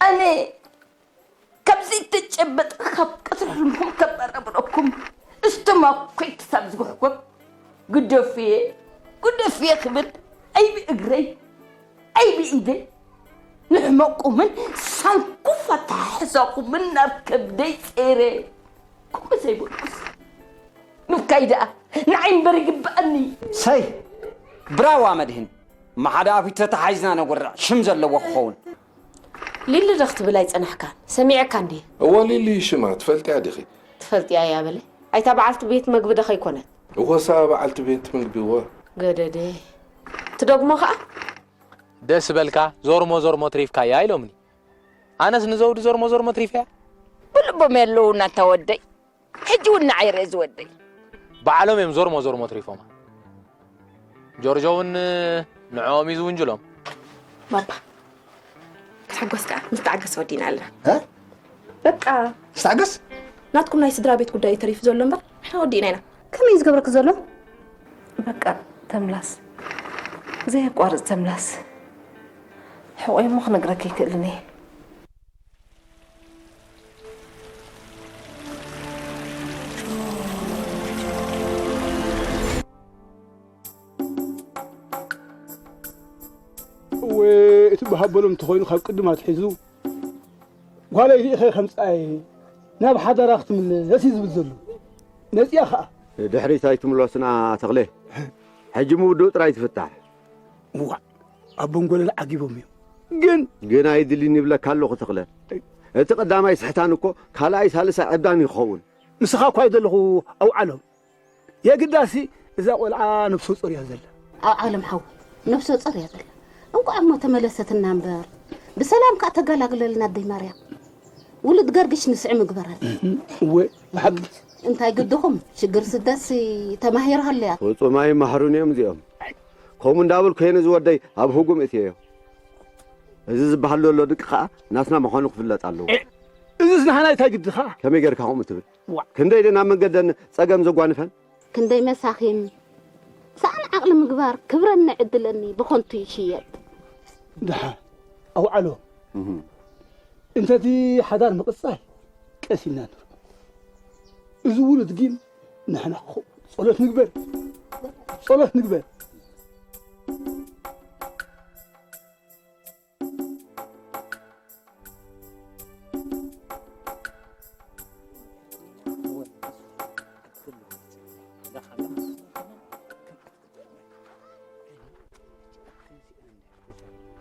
ኣነ ካብዚ እተጨበጠ ካብ ቀትሪ ሕልምኹም ከበራብረኩም እስትማኮይ ክሳብ ዝጉሕጎም ግደፍየ፣ ግደፍየ ክብል ኣይ ብእግረይ ኣይ ብኢደይ ንሕመቁምን ሳንኩፍ ኣተሓሕዛኹምን ናብ ከብደይ ጸይረ። ከምኡ ዘይበልኩስ ምብካይ ደኣ ንዓይ እምበር ይግብኣኒ። ሰይ ብራዋ መድህን ማሓዳ ኣፊት ተተሓይዝና ነጎርዕ ሽም ዘለዎ ክኸውን። ሊሊ ዶ ክትብል ኣይጸናሕካን? ሰሚዐካ እንድየ። እወ ሊሊ ሽማ ትፈልጥያ ዲኺ? ትፈልጥያ እያ በለ። ኣይታ በዓልቲ ቤት መግቢ ዶ ከይኮነት? እወሳ በዓልቲ ቤት መግቢ እወ። ገደደ ትደግሞ ከኣ። ደስ በልካ ዞርሞ ዞርሞ ትሪፍካያ ኢሎምኒ። ኣነስ ንዘውዲ ዞርሞ ዞርሞ ትሪፈያ። ብልቦም የለውና እታ ወደይ። ሕጂ እውን ንዓይ ርእ ዝወደይ። በዓሎም እዮም ዞርሞ ዞርሞ ትሪፎማ። ጆርጆ እውን ንዕኦም እዩ ዝውንጅሎም። ባባ ክትሕጎስ ከኣ ምስ ተዓገሰ ወዲና ኣለና። እ? በቃ ምስ ተዓገስ? ናትኩም ናይ ስድራ ቤት ጉዳይ እዩ ተሪፉ ዘሎ እምበር ንሕና ወዲእና ኢና። ከመይ እዩ ዝገብረኪ ዘሎ? በቃ ተምላስ ዘየቋርፅ ተምላስ ሕቆይ እሞ ክነግረኪ ይክእልን እየ። እወ እቲ ብሃበሎም እንተኾይኑ ካብ ቅድም ኣትሒዙ ጓለይ ርኢኸ ከምፅኣየ ናብ ሓዳራ ክትምለስ እዩ ዝብል ዘሎ መፅያ ኸዓ ድሕሪት ኣይትምለስና ተኽለ ሕጂ ምውድኡ ጥራይ ትፍታሕ እዋእ ኣቦን ጓልን ዓጊቦም እዮም ግን ግን ኣይድልን ይብለካ ኣለኹ ተኽለ እቲ ቀዳማይ ስሕታን እኮ ካልኣይ ሳልሳይ ዕብዳን ይኸውን ንስኻ እኳ ኣይደለኹ ኣውዓሎም የግዳሲ እዛ ቆልዓ ነብሰ ጾር እያ ዘላ። ኣውዓሎም ሓወይ ነብሰ ጾር እያ ዘላ። እንቋዕ እሞ ተመለሰትና እምበር ብሰላም ከኣ ተገላግለልና ኣደይ ማርያም። ውሉድ ገርግሽ ንስዕም እግበረልና። እወ ብሓቂ። እንታይ ግድኹም ሽግር ስደትሲ ተማሂራ ሃለያ። ፍጹም ኣይመሃሩን እዮም እዚኦም። ከምኡ እንዳበልኩ እየ ነዚ ወደይ ኣብ ህጉም እትየዮ። እዚ ዝበሃል ዘሎ ድቂ ከኣ ናትና ምዃኑ ክፍለጥ ኣለዎ። እዝስ ንሓና እንታይ ግድኻ? ከመይ ጌርካ ከምኡ ትብል? ክንደይ ደን ኣብ መንገደን ጸገም ዘጓንፈን? ክንደይ መሳኺን ሰኣን ዓቕሊ ምግባር ክብረኒ ዕድለኒ ብኸንቱ ይሽየጥ። ደሓን ኣውዓሎ እንተቲ ሓዳር ምቕጻል ቀስ ኢልና ንርኦ። እዚ ውሉድ ግን ንሕና ክኸውን ጸሎት ንግበር ጸሎት ንግበር።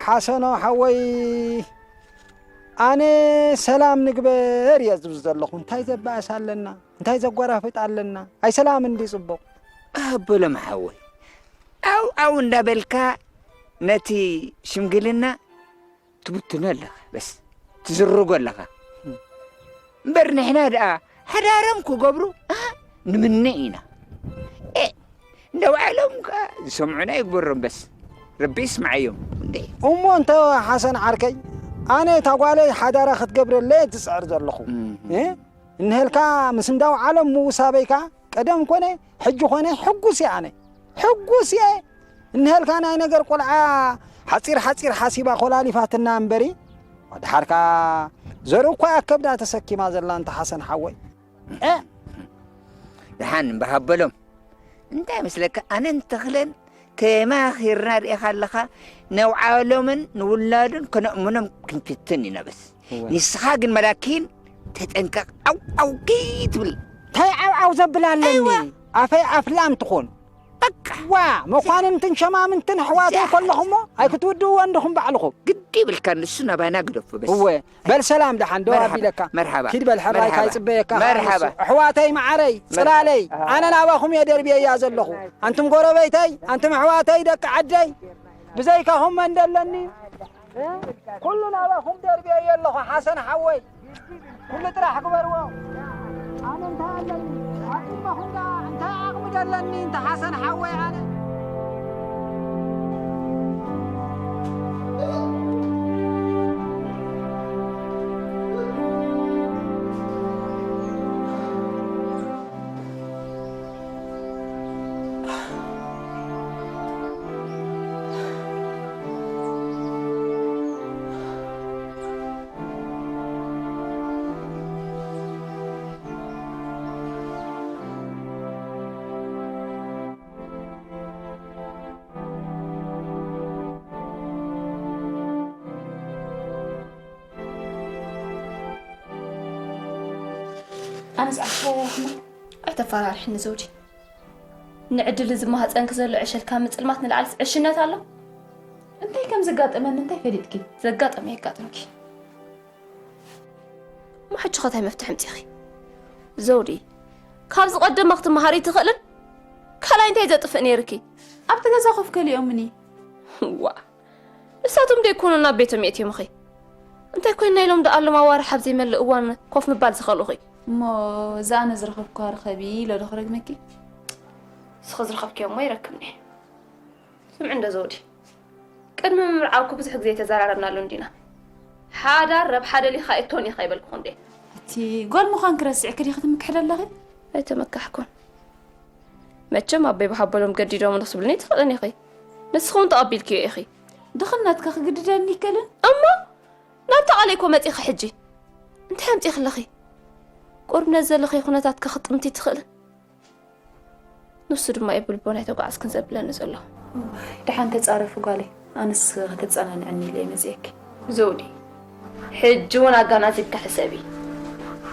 ሓሰኖ ሓወይ ኣነ ሰላም ንግበር እየ ዝብል ዘለኹ እንታይ ዘባእስ ኣለና እንታይ ዘጓራፍጥ ኣለና ኣይ ሰላም እንዲ ጽቡቕ ኣበሎም ሓወይ ዓው ዓው እንዳበልካ ነቲ ሽምግልና ትብትኖ ኣለኻ በስ ትዝርጎ ኣለኻ እምበር ንሕና ደኣ ሓዳሮም ክገብሩ ኣሃ ንምነ ኢና ኤእ እንዳ ባዕሎም ከኣ ዝሰምዑና ይግበሮም በስ ረቢ ይስምዓዮም እንዴ እሞ እንተ ሓሰን ዓርከይ ኣነ እታ ጓለይ ሓዳራ ክትገብረለይ እየ ዝጽዕር ዘለኹ እ እንሀልካ ምስ እንዳ ውዓሎም ምውሳበይ ከኣ ቀደም ኮነ ሕጂ ኾነ ሕጉስ እየ ኣነ ሕጉስ እየ እንሀልካ ናይ ነገር ቆልዓ ሓፂር ሓፂር ሓሲባ ኮላሊፋትና እምበሪ ድሓር ከኣ ዘርኢ እኳ እያ ከብዳ ተሰኪማ ዘላ እንተ ሓሰን ሓወይ ደሓን እምበሃበሎም እንታይ መስለካ ኣነን ተኽለን ተማኺርና ርኢኻ ኣለኻ ነውዓሎምን ንውላዱን ከነእምኖም ክንፍትን ኢና በስ ንስኻ ግን መላኪን ተጠንቀቕ ዓው ዓው ከይትብል እንታይ ዓው ዓው ዘብል ኣለኒ ኣፈይ ኣፍላም ትኾን በቃ ዋ መኳንንትን ሸማምንትን ኣሕዋተይ ከለኹሞ ኣይክትውድእዎ እንድኹም ባዕልኹም ግዲ ይብልካ ንሱ ናባና ግደፎ በስ እወ በል ሰላም ደሓን ደው ኣቢለካ መርሓባ ኪድ በል ሕራይካ ይፅበየካ መርሓባ ኣሕዋተይ መዓረይ ፅላለይ ኣነ ናባኹም እየ ደርብየያ ዘለኹ ኣንቱም ጎረቤተይ ኣንቱም ኣሕዋተይ ደቂ ዓደይ ብዘይካኹም መን ደለኒ ኩሉ ናባኹም ደርብየ ኣለኹ ሓሰን ሓወይ ኩሉ ጥራሕ ግበርዎ ኣነ እንታይ ኣለኒ ኣብ ቅድመኹም ደኣ እንታይ ዓቕሚ ደለኒ እንተ ሓሰን ሓወይ ኣነ ኣነስ ኣሕፈርሕና። ኣይተፈራርሕኒ ዘውዲ። ንዕድል እዚ ማህፀንኪ ዘሎ ዕሸል ካብ ምፅልማት ንላዕልስ ዕሽነት ኣሎ? እንታይ ከም ዘጋጠመኒ እንታይ ፈሊጥኪ? ዘጋጠመ የጋጥምኪ። እሞ ሕጂ ኸ እንታይ መፍትሒ ኣምፂኺ? ዘውዲ፣ ካብዚ ቀደማ ክትመሃሪ ትኽእልን ካልኣይ እንታይ ዘጥፍእ ነይርኪ? ኣብቲ ገዛ ኮፍ ከሊኦምኒ። ዋ፣ ንሳቶም ደይኮኑ ናብ ቤቶም የእትዮምኺ? እንታይ ኮይና ኢሎም ደኣ ኣሎም ኣዋርሕ ኣብ ዘይመልእ እዋን ኮፍ ምባል ዝኸልኡኺ? እሞ እዛ ኣነ ዝረኸብኩዋ ርኸቢ ኢሎ ዶ ክረግመኪ? ንስኺ ዝረኸብክዮ እሞ ይረክብኒ። ስምዒ እንዶ ዘውዲ፣ ቅድሚ ምምርዓውኩ ብዙሕ ግዜ ተዘራረብናሉ እንዲና። ሓዳር ረብሓ ደሊኻ ኣይትሆን ኢኻ ይበልኩኹ እንዴ? እቲ ጓል ምዃንኪ ረሲዕኪ ዲኺ ትምክሒ ዘለኺ? ኣይተመካሕኩን። መቸም ኣቦይ ብሃበሎም ገዲዶም ንኽብልኒ ትኽእልን ኢኺ። ንስኺ እውን ተቐቢልክዮ ኢኺ። ድኽነትኪ ክግድደኒ ይከልን? እሞ ናብታ ቃለይ እኮ መጺኺ ሕጂ። እንታይ ኣምጺኺ ኣለኺ? ቁሩብ ነዚ ዘለኺ ኩነታት ከኽጥምቲ ትኽእልን? ንሱ ድማ እዩ ብልቦና ኣይተጓዓዝክን ዘብለኒ ዘሎ። እዋይ፣ ደሓን ተጻረፉ ጓለይ። ኣነስ ከተጸናንዕኒ ኢለ እየ መጺኤኪ። ዘውዲ፣ ሕጂ እውን ኣጋናዚብካ ሕሰቢ።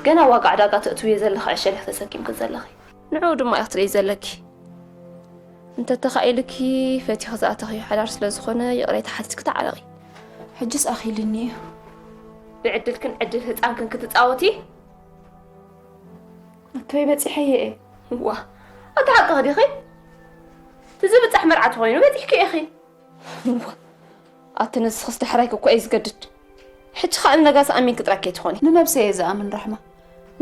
ገና ዋጋ ዕዳጋ ተእትውዮ ዘለኺ ዕሸል ኢኺ ተሰኪምኪ ዘለኺ። ንዕኡ ድማ ኢኺ ትርእይ ዘለኪ። እንተተኻኢልኪ ፈቲኺ ዝኣተኽዮ ሓዳር ስለ ዝኾነ ይቕሬታ ሓቲትኪ ተዓረቒ። ሕጅስ ኣኺልኒ እዩ። ብዕድልክን ዕድል ህጻንክን ክትጻወቲ? ኣቶይ በጺሐዮ እየ። ዋ፣ ኣታ ሓቅኺ ዲኺ? እቲ ዝብጻሕ መርዓ ተኾይኑ በጺሕኪ ኢኺ። ዋ፣ ኣቲ ንስኽስ ዳሕራይኪ እኮ እዩ ዝገድድ። ሕጂ ኸኣ ንነጋሲ ኣሚንኪ ጥራይ ከይትኾኒ። ንነብሰይ እየ ዝኣምን ራሕማ።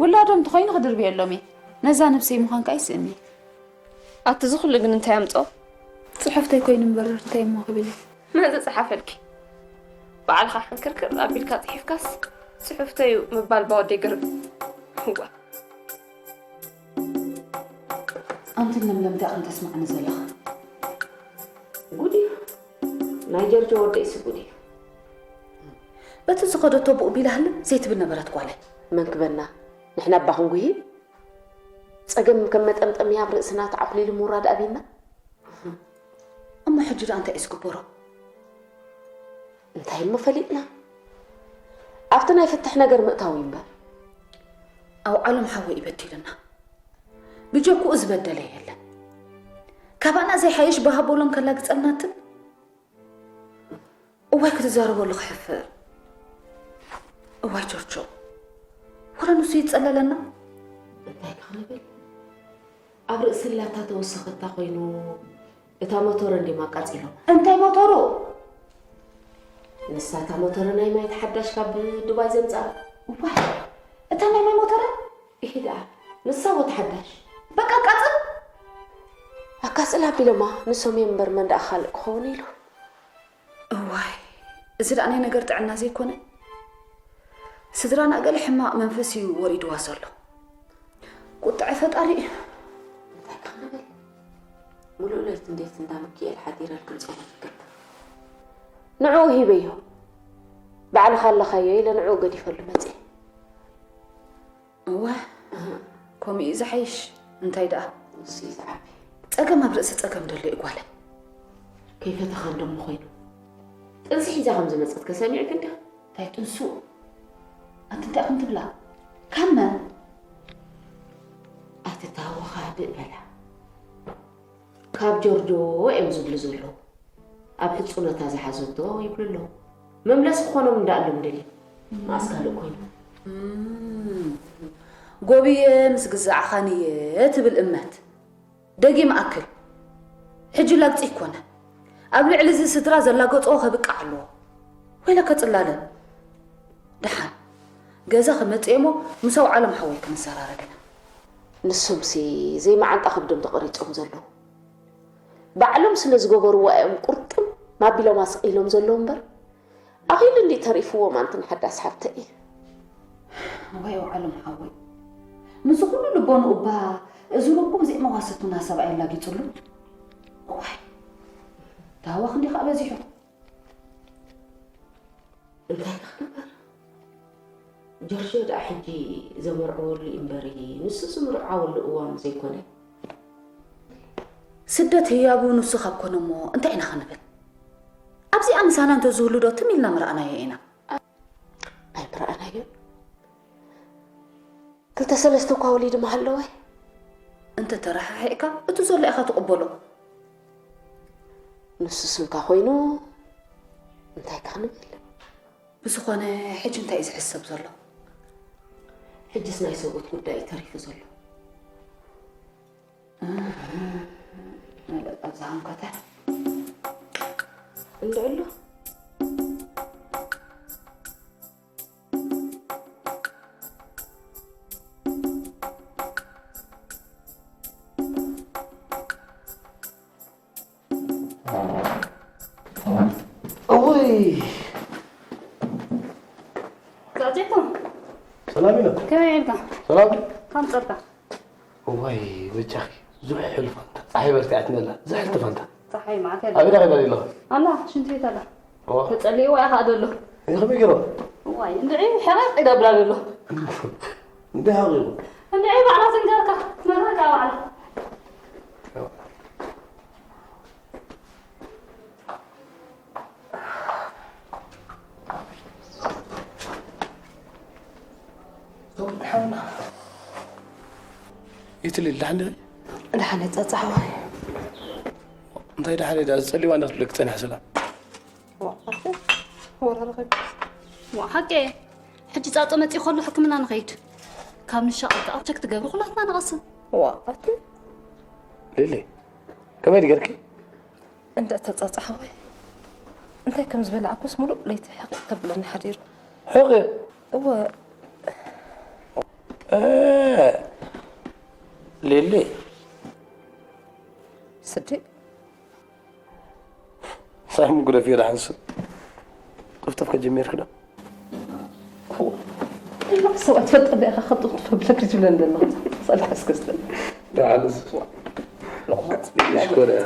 ውላዶም እንተኾይኑ ክድርብየሎም እየ። ነዛ ነብሰይ ምዃን ከኣ ይስእን እየ። ኣቲ እዚ ኩሉ ግን እንታይ ኣምጽኦ? ጽሑፍተይ ኮይኑ እምበር እንታይ እሞ ክብል እየ። መን ዝጸሓፈልኪ? ባዕልኻ ሕንክርክር ኣቢልካ ጽሒፍካስ ጽሑፍተዩ ምባል ባወደይ ግርም። እዋ። ኣንቲ ለምለም እንታይ ከም ተስማዕኒ ዘለኻ? ጉድ እዩ። ናይ ጀርጆ ወደይሲ ጉድ እዩ። በቲ ዝኸደቶ ብኡ ቢላ ህልም ዘይትብል ነበረት ጓለይ። መን ክበና? ንሕና እባ ክንጉሂ? ጸገም ከም መጠምጠምያ ኣብ ርእስና ተዓኹሊሉ ምውራድ ኣቢና። እሞ ሕጂ ደኣ እንታይ እዩ ዝግበሮ? እንታይ እሞ ፈሊጥና? ኣብቲ ናይ ፍትሕ ነገር ምእታው እዩ እምበር። ኣውዓሎም ሓወይ እዩ በዲሉና። ብጀክኡ ዝበደለ የለን። ካባና ዘይሓይሽ ብሃቦሎም ከላግጸልና ትብል። እዋይ ክትዛረበሉ ክሕፍር። እዋይ ጆርጆ። ወረ ንሱ ይጸለለና። እንታይ ክንብል? ኣብ ርእሲ ላታ ተወሰኸታ ኮይኑ እታ ሞተረ እንዲም ኣቃጺሎም። እንታይ ሞተሩ? ንሳ እታ ሞተረ ናይ ማይ ተሓዳሽ ካብ ዱባይ ዘምጻ። እዋይ እታ ናይ ማይ ሞተረ? ይሄዳ ንሳ ወ ተሓዳሽ። በቃ ኣቃጽል። ኣቃጽል ኣቢሎማ ንሶም እዮም እምበር መን ደኣ ካልእ ክኸውን ኢሉ። እዋይ፣ እዚ ደኣ ናይ ነገር ጥዕና ዘይኮነ? ስድራና ገለ ሕማቕ መንፈስ እዩ ወሪድዋ ዘሎ። ቁጥዐ ፈጣሪ እዩ። እንታይ ክንብል? ሙሉእ ለይቲ እንዴት እንዳ ሚኪኤል ሓዲረልኩም ጸሎት ይገብር። ንዕኡ ሂበዮ። ባዕልኻ ኣለኻዮ ኢለ ንዕኡ ገዲፈሉ መጽየ። እወ፣ ከምኡ እዩ ዝሓይሽ። እንታይ ደኣ? ንሱ እዩ ዝዓቢ። ጸገም ኣብ ርእሲ ጸገም ደሎ እዩ ጓለይ። ከይፈተኻ እንዶ እሞ ኮይኑ። ጥንሲ ሒዛ ከም ዝመጸት ከሰሚዕኪ እንዲኻ? እንታይ ጥንሱ? ኣንቲ እንታይ ከም ትብላ? ካብ መን? ኣይትተሃወኻ ብእ በላ። ካብ ጆርጆ እዮም ዝብሉ ዘለዉ። ኣብ ሕጹነታ ዝሓዘቶ ይብሉ ኣለዉ። መምለሲ ክኾኖም እንዳኣሎም ደልዩ። መኣስ ካልእ ኮይኑ። እም፣ ጎብየ ምስ ግዛዕኻን እየ ትብል እመት። ደጊም ኣክል። ሕጂ ላግጺ ይኮነ። ኣብ ልዕሊ እዚ ስድራ ዘላገጾ ከብቅዕ ኣለዎ። ወይለከ ጽላለ። ደሓን። ገዛ ክመጽእ እሞ ምስ ኣውዓሎም ሓወይ ክንሰራረብ ኢና። ንሶምሲ ዘይመዓንጣ ከብዶም ተቐሪጾም ዘለዉ። ባዕሎም ስለ ዝገበርዋ እዮም ቁርጥም ማቢሎም ኣስቒሎም ዘለዉ እምበር፣ ኣኺሉ እንዲ ተሪፍዎም ኣንትን ሓዳስ ሓብተይ። እዋይ ኣውዓሎም ሓወይ፣ ምስዚ ኩሉ ልቦንኡ እባ እዚ ርጉም ዘይመዋሰቱና ሰብኣይ ኣላጊጹሉ። እዋይ፣ ዳዋ ክንዲ ከኣ በዚሑ። እንታይ ክግበር? ጆርጆ ደኣ ሕጂ ዘመርዕወሉ እዩ እምበሪ፣ ንሱ ዝምርዓወሉ እዋኑ ዘይኮነ። ስደት ህያቡ ንሱ ካብ ኮነ እሞ እንታይ ኢና ክንብል? ኣብዚኣ ምሳና እንተዝህሉ ዶ ትም ኢልና ምረኣናዮ ኢና? ኣይምረኣናዮን። ክልተ ሰለስተ እኳ ወሊዱ ምሃለወ። እንተ ተረሓሒእካ፣ እቲ ዘሎ ኢኻ ትቕበሎ። ንሱ ስንካ ኮይኑ፣ እንታይ ክንብል? ብዝኾነ፣ ሕጂ እንታይ እዩ ዝሕሰብ ዘሎ? ሕጅስ ናይ ሰብኡት ጉዳይ እዩ ተሪፉ ዘሎ። መለጥ ኣብዛ ሃንኮታ። እንድዕሉ። እውይ። ዛዜቱ። ሰላም ኢለ። ከመይ ኢልካ? ሰላም። ከም ጸርካ። እዋይ፣ በጃኺ፣ ዝሑል ፋንታ። ጸሓይ በርቲዓትኒ ኣላ። ዝሕልቲ ፋንታ። ጸሓይ ማዕከል። ኣበይ ዳኺ ደሊ ኣለኻ? ኣላ፣ ሽንቲ ቤት ኣላ። ዋ። ተጸሊእዋ ኢኻ ደሎ። ይኸመይ ገይሮ? እዋይ፣ እንድዒ ሕቐቕ ኢዳ ብላ ደሎ። እንደ ሃቂቑ። እንድዒ ባዕላ ትንገርካ፣ ትነግረካ ባዕላ። ይትልል፣ ደሓን ዲኺ? ደሓን እየ ጸጸሓዋይ። እንታይ ደሓን እየ፣ ዝጸልዋ እንዳትብለኪ ጸኒሐ ሰላም። ዋ፣ ኣቲ፣ ወረ ረኺብ። ዋ፣ ሓቂ እየ። ሕጂ ጻጸ መጺኡ ከሎ ሕክምና ንኸይድ። ካብ ንሻቐል ከኣ ቸክ ትገብሪ ኩላትና ንቐስን። ዋ፣ ኣቲ። ሊሊ፣ ከመይ ድገርኪ? እንደ ተጻጻሐ ወይ እንታይ ከም ዝበላዕኩስ ሙሉእ ለይቲ ሕቕ ከብለኒ ሓዲሩ። ሕቕ? እወ። እ፣ ሊሊ። ስዲ። ሳሚ ጉደፍ እዩ ደሓንሱ። ጥፍጥፍ ከጀሚርክ ዶ? እዋ። እዋ፣ ሰብኣይ ትፈልጥ እንደ ኢኻ፣ ካብ ጥፍጥፍ ብለክ ትብለኒ ዘለኻ። ሳልካ እስከ ስትበል። ደሓንሱ። ሎቕማጽ። ሽኮር እያ።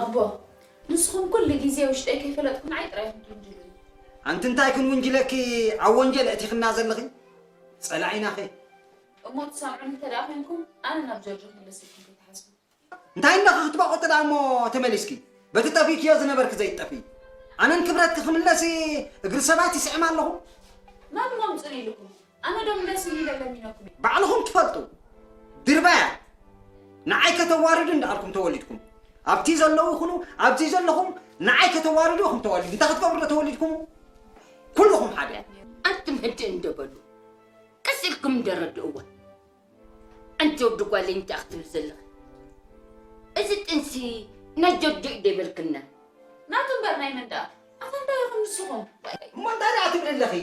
ኣቦ፣ ንስኹም ኩሉ ግዜ ውሽጠይ ከይፈለጥኩም ንዓይ ጥራይ ኢኹም ትውንጅሉኒ። ኣንቲ እንታይ ክንውንጅለኪ፣ ኣብ ወንጀል ኣእቲኽና ዘለኺ? ጸላኢናኺ። እሞ ትሰምዑኒ እንተ ደኣ ኮይንኩም፣ ኣነ ናብ ጆርጆ ክምለስ ኢልኩም ከይትሓስቡ። እንታይ እንዳ ክትባቑጢ ደኣ እሞ ተመሊስኪ? በቲ ጠፊእክዮ ዝነበርኪ ዘይትጠፍኢ። ኣነን ክብረትኪ ክምለስ እግሪ ሰባት ይስዕም ኣለኹ? መን እሞ ኣምጹኒ ኢልኩም? ኣነ ዶ ምለስ ኢለ ለሚነኩም እየ? ባዕልኹም ትፈልጡ። ድርባያት። ንዓይ ከተዋርዱ እንዳኣልኩም ተወሊድኩም። ኣብቲ ዘለዉ ይኹኑ፣ ኣብዚ ዘለኹም ንዓይ ከተዋርዱ ኢኹም ተወሊድ። እንታይ ክትገብሩ ዶ ተወሊድኩም? ኩልኹም ሓደ። ኣንቱም ህድእ እንዶ በሉ። ቀስ ኢልኩም እንዶ ረድእዋ። ኣንቲ ወዲ ጓለይ እንታይ ክትብል ዘለኺ? እዚ ጥንሲ ናይ ጆርጆ እዩ ዶ ይበልክና? ናቱ እምበር ናይ መን ደኣ? ኣታ እንታይ ኢኹም ንስኹም? እሞ እንታይ ደኣ ትብሊ ኣለኺ?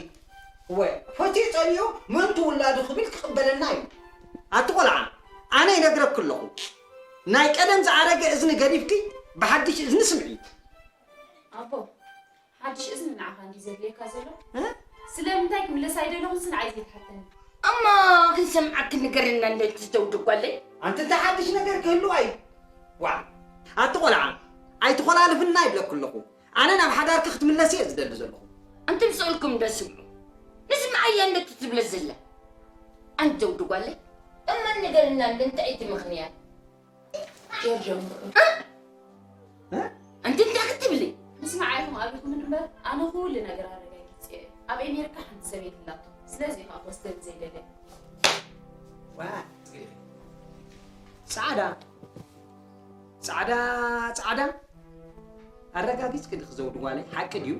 ወ-፣ ፈትዩ ጸልዩ ምእንቲ ውላዱ ክብል ክቕበለና እዩ። ኣቲ ቆልዓ፣ ኣነ ይነግረኪ ኣለኹ። ናይ ቀደም ዝኣረገ እዝኒ ገዲፍኪ ብሓድሽ እዝኒ ስምዒ። ኣቦ፣ ሓድሽ እዝኒ ንዓኻ እንድዩ ዘድልየካ ዘሎ? እ? ስለምንታይ ክምለስ ኣይደለኹን ንዓይ ዘይትሓተኒ? እሞ ክንሰምዓኪ ንገርና እንዶ እቲ ተውዲ ጓለይ። ኣንቲ እንታይ ሓድሽ ነገር ክህሉ ኣዩ? ዋእ፣ ኣቲ ቆልዓ፣ ኣይትኾላልፍና ይብለኪ ኣለኹ። ኣነ ናብ ሓዳርኪ ክትምለሲ እየ ዝደሊ ዘለኹ። ኣንቱም ስቕ ኢልኩም እንዶ ስምዑ። ንስምዓያ እንዶ እቲ ትብሎ ዘላ። ኣንቲ ተውዲ ጓለይ፣ እሞ ንገርና እንዶ እንታይ እቲ ምኽንያት? ጆርጆ እምበኣር። እ? እ? ኣንቲ እንታይ ክትብሊ? ምስማዕ ኢኹም ኣቢኹምኒ እምበር፣ ኣነ ኩሉ ነገር ኣረጋጊጸ እየ። ኣብ ኣሜሪካ ሓንቲ ሰበይቲ ኣላቶ። ስለዚ እዩ ከዓ ክወስደኒ ዘይደልያ። ዋ፣ ጻዕዳ። ጻዕዳ፣ ጻዕዳ። ኣረጋጊጽኪ ዲኺ ዘውዲ ጓለይ፣ ሓቂ ድዩ?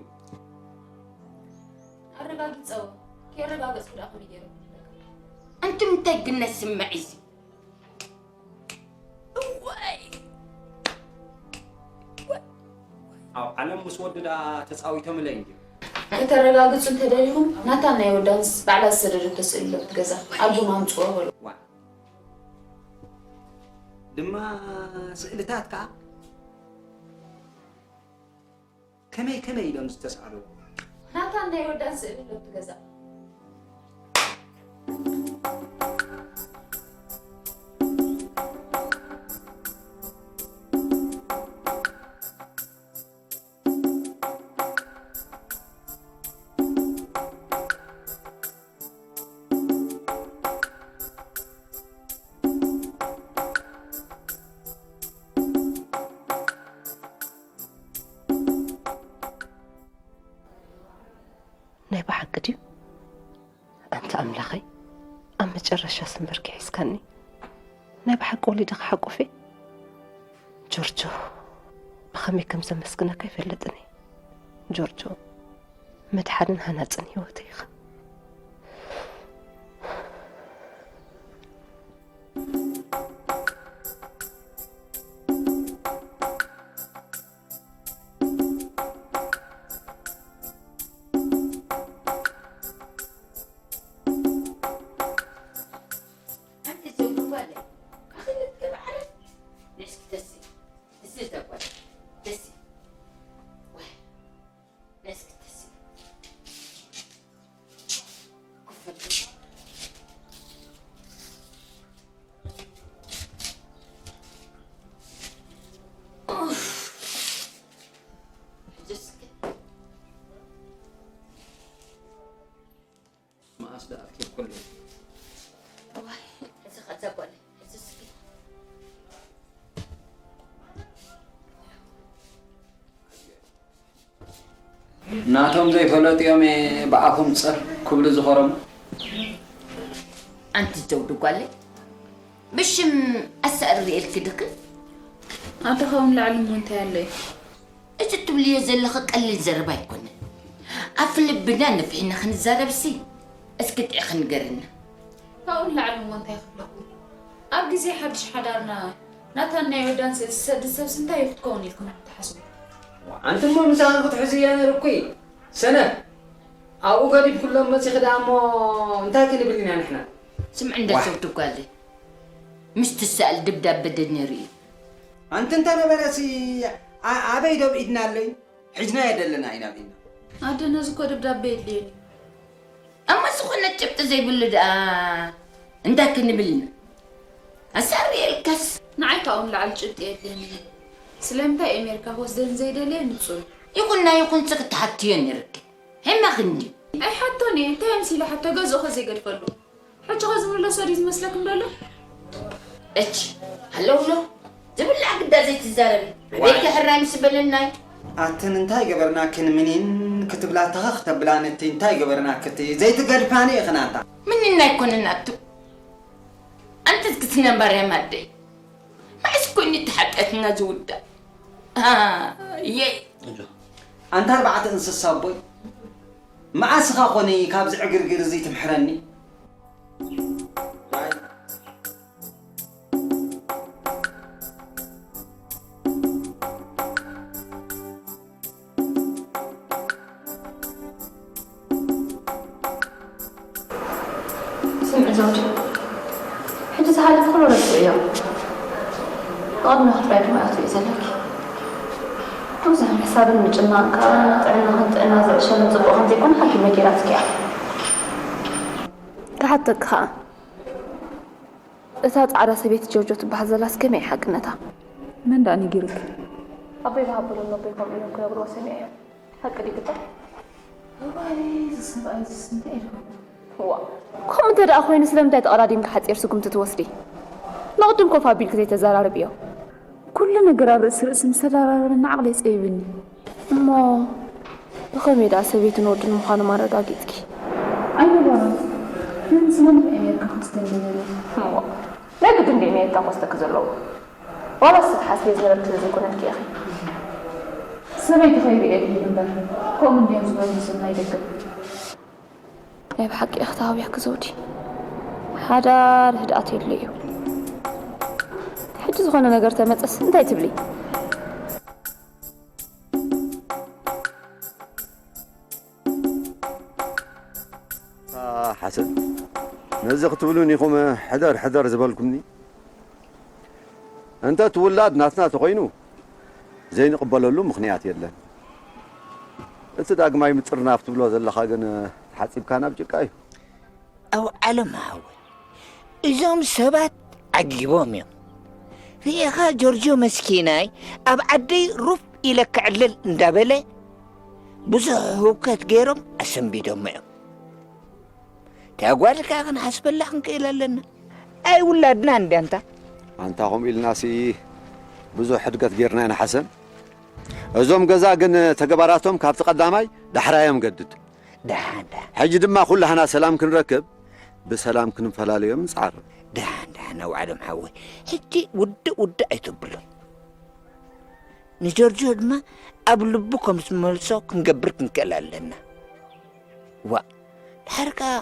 ኣረጋጊጸ እወ። ከየረጋገጽኩ ደኣ ከመይ ገይረ ክፍለጥ? ኣንቱም እንታይ ግን ነስምዕ እዚ? እዋይ! ኣብ ዓለም ምስ ወዲ ደኣ ተጻዊቶምለይ እንድዮም። ከተረጋግጹ እንተደሊኹም፣ ናታን ናይ ወዳንስ ባዕላ ዝሰደደቶ ስእሊ ኣሎ እቲ ገዛ። ኣልቡም ኣምጽኦ በሎ። ዋ። ድማ ስእልታት ከኣ ከመይ ከመይ ኢሎም ዝተሳእሉ? ናታን ናይ ወዳን ስእሊ ኣሎ እቲ ገዛ። ኣምላኸይ፣ ኣብ መጨረሻ ስምበርኪ ሒዝካኒ። ናይ ብሓቂ ወሊደ ክሓቁፍ እየ። ጆርጆ፣ ብኸመይ ከም ዘመስግነካ ይፈልጥን እየ። ጆርጆ፣ መድሓንን ሃናጽን ህይወተይ ኢኻ። መኣስ ደኣ ክትብል ከሎ። እዋይ፣ እዚ ኸ ዘበለ፣ እዚ እስኪ። ናቶም ዘይፈለጥዮም እየ ብኣፎም ጸር ክብሉ ዝኸረሙ። ኣንቲ ዘውዲ ጓለይ፣ ብሽም ኣሳእሪ ርእየልኪ ድክን? ኣንተ ኸውን ላዕሊ እሞ እንታይ ኣሎ እዩ? እቲ ትብልዮ ዘለኺ ቀሊል ዘረባ ኣይኮነን። ኣፍ ልብና ነፊሕና ክንዛረብሲ፣ እስኪ ጥዒኺ ንገርና። ካብኡ ንላዕሊ እሞ እንታይ ክብለኩም? ኣብ ግዜ ሓድሽ ሓዳርና ናታን ናይ ወዳን ስእሊ ዝሰድድ ሰብሲ እንታይ እዩ ክትከውን ኢልኩም ትሓስቡ? ኣንቲ እሞ ምሳኺ ክትሕዙ እያ ነይሩ እኮ እዩ። ሰነፍ፣ ኣብኡ ገዲፍኩሎም መጺኺ ደኣ እሞ እንታይ ክንብል ኢና ንሕና? ስምዒ እንደ ዋይ። ሰብ ትጓለ። ምስ ትሰኣል ደብዳበ ዶ ነይሩ እዩ? ኣንቲ እንተነበረሲ፣ ኣ-፣ ኣበይ ዶ ኣብ ኢድና ኣሎ እዩ? ሒዝናዮ ደለና ኢና ኣብ ኢድና። ኣደ፣ ነዚ እኮ ደብዳበ የድልየኒ። እሞ ዝኾነ ጭብጢ ዘይብሉ ደኣ እንታይ ክንብል ኢና? ኣሳሪ የልካስ። ንዓይ ካብኡ ንላዕሊ ጭብጢ የድልየኒ። ስለምንታይ ኣሜሪካ ክወስደኒ ዘይደለየ ንጹር እዩ። ይኹን ናይ ይኹን ሲ ክትሓትዮ ነይርኪ። ሕማቕ እንድዩ። ኣይሓቶን እየ። እንታይ መሲለ ሓቶ ገዝኡ ከ ዘይገድፈሉ? ሕጂ ኸ ዝምለሶ ድዩ ዝመስለኩም ደሎ? እች፣ ሃለውሎ፣ ዝብላዕ ግዳ ዘይትዛረቢ። ዋይ። ኣበይ ከሕራይ ምስ በለናይ? ኣትን እንታይ ገበርናክን ምኒን ክትብላ ተኸኽ ተብላን እቲ እንታይ ገበርናክ እቲ ዘይትገድፋኒ ኢኽን ኣንታ። ምኒን ኣይኮነን ኣቱ። ኣንተ ክትነባርያ ማደይ። መዓስ ኮይኑ እቲ ሓጢኣትና ዝውዳእ? ኣየይ። ኣንታ ኣርባዕተ እንስሳ ኣቦይ፣ መዓስ ኢኻ ኮነ ካብዚ ዕግርግር እዚ ትምሕረኒ? ስምዒ ዘውዲ፣ ሕጂ ዝሓለፈ ኩሉ ረሲዕዮ። ንቕድሚኻ ጥራይ ድማ ክትሪኢ ዘለኪ። ብዙሕ ምሕሳብን ምጭናቕን ከኣ ንጥዕናኽን ጥዕና ዝዕሸልን ጽቡቕ ከም ዘይኮነ ሓኪም ነጊራትኪ እያ። ክሓተኪ ከኣ፣ እታ ጻዕዳ ሰበይቲ ጆርጆ ትበሃል ዘላስ ከመይ ሓቅነታ? መን ደኣ ነጊሩኪ? ኣቦይ ብሃብሎም ኣቦይ ከምኡ ኢሎም ክነግርዎ ሰሚዐ እየ። ሓቂ ድዩ ግዳ? እዋይ፣ እዚ ሰብኣይ እዚስ እንታይ ኢልኩም? ዋ፣ ከምኡ እንተ ደኣ ኮይኑ ስለምንታይ ተቐዳዲምኪ ሓጺር ስጉምቲ ትወስዲ? ንቕድም ኮፍ ኣቢልኪ ዘይተዘራርብዮ? ኩሉ ነገር ኣብ ርእሲ ርእሲ ምስ ተደራረበኒ ዓቕለይ ጸቢብኒ። እሞ ብኸመይ ደኣ ሰበይትን ወድን ምዃኖም ኣረጋጊጽኪ? ኣይነበሮን። ግን ስለምንታይ ኣሜሪካ ክወስደኒ ደለየ? እሞ ናይ ግድን ድዩ ኣሜሪካ ክወስደኪ ዘለዎ? ዋላስ ክትሓስብዮ ዝነበርኪ ስለ ዘይኮነልኪ ኢኺ? ሰበይቲ ከይርእየ ክሂድ እምበር፣ ከምኡ እንድዮም ዝበሉ ንስና ኣይደግም። ናይ ብሓቂ ኢኺ ተሃውያኪ ዘውዲ። ሓዳር ህድኣት የድልዮ እዩ። ሕጂ ዝኾነ ነገር ተመጸስ እንታይ ትብሊ? ኣታ ሓሰን፣ ነዚ ክትብሉኒ ኢኹም ሕደር ሕደር ዝበልኩምኒ? እንተ እቲ ውላድ ናትና ተኾይኑ ዘይንቕበለሉ ምኽንያት የለን። እቲ ዳግማይ ምጥርናፍ ትብሎ ዘለኻ ግን ተሓጺብካ ናብ ጭቃ እዩ። ኣውዓሎም ሓወይ፣ እዞም ሰባት ዓጊቦም እዮም። ርኢኻ ጆርጆ መስኪናይ ኣብ ዓደይ ሩፍ ኢለ ክዕልል እንዳበለ ብዙሕ ህውከት ገይሮም ኣሰንቢዶሞ እዮም። እታ ጓል ከኣ ክንሓስበላ ክንክእል ኣለና። ኣይ ውላድና እንድያ እንታ። ኣንታ ከምኡ ኢልናሲ ብዙሕ ሕድገት ጌርና ኢና ሓሰን። እዞም ገዛ ግን ተግባራቶም ካብቲ ቀዳማይ ዳሕራዮም ገድድ። ደሓን ደሓን። ሕጂ ድማ ኩላህና ሰላም ክንረክብ ብሰላም ክንፈላለዮም ንጻዕር። ደሓን ደሓን ኣውዓሎም ሓወይ፣ ሕጂ ውድእ ውድእ ኣይተብሎ። ንጆርጆ ድማ ኣብ ልቡ ከም ዝመልሶ ክንገብር ክንክእል ኣለና። ዋ፣ ድሓር ከኣ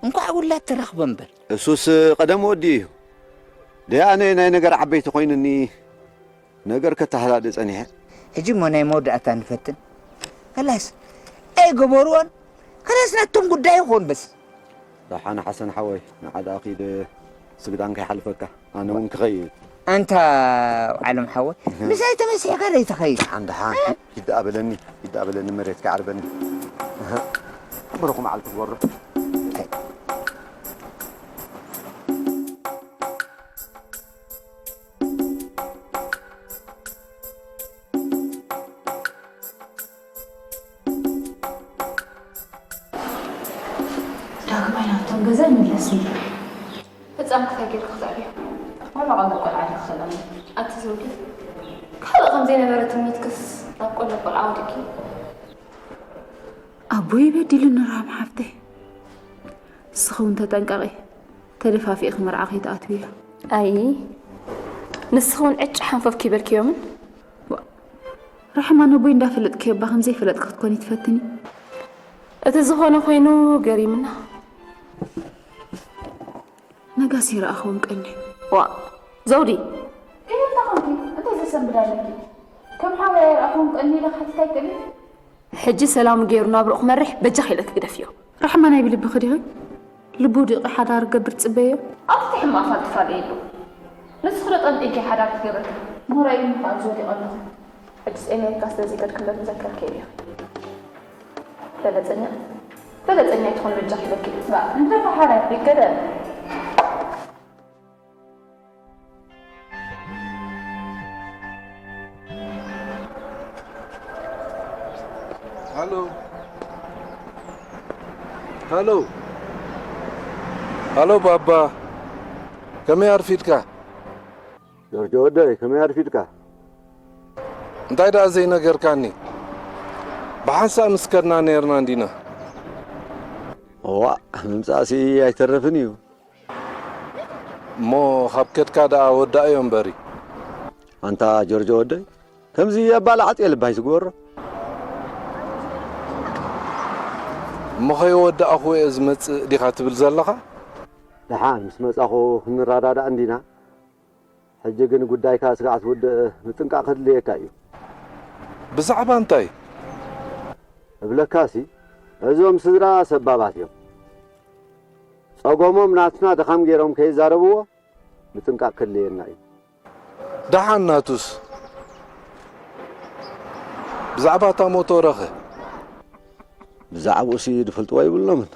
እንኳዕ ውላድ ተረኽበ እምበር። እሱስ ቀደም ወዲኡ እዩ። ደኣ ኣነ ናይ ነገር ዓበይቲ ኮይኑኒ ነገር ከተሃዳድእ ጸኒሐ። ሕጂ እሞ ናይ መወዳእታ ንፈትን። ከላስ ኣይገበርዎን። ከላስ ናቶም ጉዳይ ይኹን በስ። ደሓን ሓሰን ሓወይ፣ ንዓ ደኣ ኪድ ስግዳን ከይሓልፈካ፣ ኣነ እውን ክኸይድ። ኣንታ ዓለም ሓወይ፣ ምሳይ ተመሲሕካ ደይትኸይድ? ደሓን ደሓን፣ ኪድ ደኣ በለኒ፣ ኪድ ደኣ በለኒ፣ መሬት ከይዓርበኒ። እህ፣ ብሩኽ መዓልቲ ግበሮ። ዳግማይ ናብቶም ገዛ ይምለስ እዩ። ህፃን ክሳይ ጌርካ ክትዕብዮ። ዋላ ቆልዓ ቆልዓ ዲኺ ከለኒ? ኣቲ ዘውዲ፣ ካልእ ከም ዘይነበረ ትምኒትክስ ናብ ቆሎ ቆልዓ ወዲቂ? ኣቦይ በዲሉኒ ራም ሓፍተይ። ንስኺ እውን ተጠንቀቒ፣ ተደፋፊእኺ መርዓ ከይትኣትውዮ። ኣይ፣ ንስኺ እውን ዕጭ ሓንፈፍ ከይበልክዮምን? ዋ፣ ራሕማ ነቦይ እንዳፈለጥክዮ እባ ከም ዘይፈለጥኪ ክትኮኒ ትፈትኒ? እቲ ዝኾነ ኮይኑ ገሪምና። ነጋሲ ይረኣኸውን ቀኒ። ዋ፣ ዘውዲ! እንታይ ኮንኪ? እንታይ ዘሰንብድ ኣለኪ? ከም ሓወይ ኣይረኣኹን ቀኒ ኢለ ክሓትት ኣይክእልን? ሕጂ ሰላም ገይሩ ናብርኡ ክመርሕ በጃኺ ኢለኪ ግደፍዮ። ራሕማ ናይ ብልብኺ ዲኺ? ልቡ ውዲቑ ሓዳር ክገብር ትጽበዮ? ኣብቲ ሕማቕ ፋልጥ ፋልጥ የሎ። ንስኺ ዶ ጠንጢንኪ ሓዳር ክትገብርኪ? ሞራይ ምዃን ዝወዲቑ ኣለኹ። ሕጂ ጸሚርካ ስለ ዝይከድክለት ምዘከርኪ እየ። በለጸኛ፣ በለጸኛ ኣይትኹን በጃኺ ኢለኪ። ባ፣ እንተ ተሓራይ ይገደል። ሃሎ። ሃሎ። ሃሎ ባባ። ከመይ ኣርፊድካ? ጆርጆ ወደይ፣ ከመይ ኣርፊድካ? እንታይ ደኣ ዘይነገርካኒ? ብሓንሳእ ምስ ከድና ነይርና እንዲና። እዋእ፣ ምምጻእሲ ኣይተርፍን እዩ። እሞ ካብ ከድካ ደኣ ወዳእዮ እምበሪ። ኣንታ ጆርጆ ወደይ፣ ከምዚ ኣባላዕጥ የልባይ ዝግበሮ። እሞ ከይወዳእኹ እየ ዝመጽእ ዲኻ ትብል ዘለኻ? ደሓን ምስ መጻኹ ክንረዳዳእ እንዲና። ሕጂ ግን ጉዳይካ ስጋዕ ትውድእ ምጥንቃቕ ከድልየካ እዩ። ብዛዕባ እንታይ? እብለካሲ፣ እዞም ስድራ ሰባባት እዮም። ጸገሞም ናትና ድኻም ገይሮም ከይዛረብዎ ምጥንቃቕ ከድልየና እዩ። ደሓን ናቱስ፣ ብዛዕባ እታ ሞቶረኸ? ብዛዕባኡሲ ድፈልጥዎ ይብሎምን።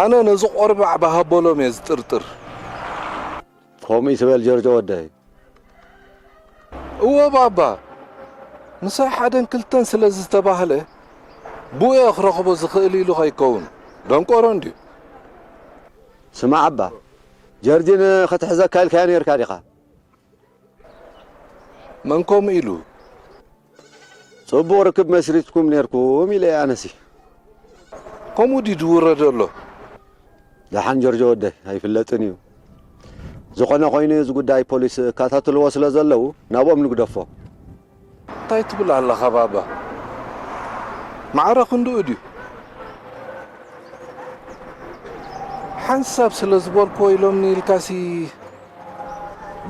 ኣነ ነዚ ቆርባዕ ብሃበሎም እየ ዝጥርጥር። ከምኡ ይትበል ጆርጆ ወደይ። እወ ባባ፣ ምሳይ ሓደን ክልተን ስለ ዝተባህለ፣ ብኡ እየ ክረኽቦ ዝኽእል ኢሉ ከይከውን። ደንቆሮ እንድዩ። ስማዕ እባ፣ ጀርጂን ክትሕዘካ ኢልካዮ ነይርካ ዲኻ? መን ከምኡ ኢሉ? ጽቡቕ ርክብ መስሪትኩም ነይርኩም ኢለ ኣነሲ። ከምኡ ድዩ ዝውረድ ዘሎ? ደሓን ጆርጆ ወደይ፣ ኣይፍለጥን እዩ። ዝኾነ ኮይኑ እዚ ጉዳይ ፖሊስ እከታተልዎ ስለ ዘለዉ ናብኦም ንግደፎ። እንታይ ትብል ኣለኻ ባባ? ማዕረ ክንድኡ ድዩ? ሓንሳብ ስለ ዝበልክዎ ኢሎምኒ ኢልካሲ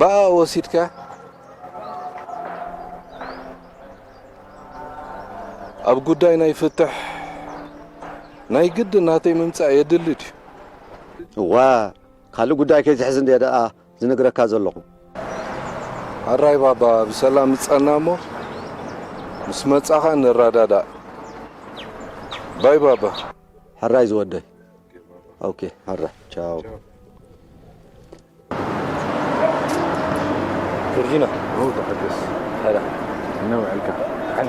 ብኣ ወሲድካ? ኣብ ጉዳይ ናይ ፍትሕ ናይ ግድን ናተይ ምምጻእ የድሊ ድዩ? እዋ፣ ካልእ ጉዳይ ከይትሕዝ እንድየ ደኣ ዝነግረካ ዘለኹ። ሕራይ ባባ፣ ብሰላም ምጸና እሞ ምስ መጻኻ ንረዳዳእ። ባይ ባባ። ሕራይ ዝወደይ። ኦኬ፣ ሕራይ። ቻው። ጆርጂና። ኦ፣ ተሓገስ። ሰላም። ከመይ ውዒልካ? ደሓን።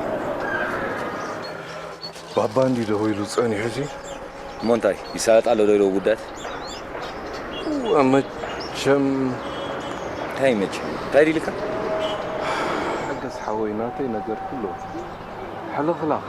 ባባ እንዲ ደው ኢሉ ጸኒሑ እዚ? እሞ እንታይ? ይሳለጥ ኣሎ ዶ ኢሉ ጉዳት? እወ፣ መቸም። እንታይ መቸም? እንታይ ድልካ? ሓገስ ሓወይ፣ ናተይ ነገር ኩሉ ሕልኽላኽ።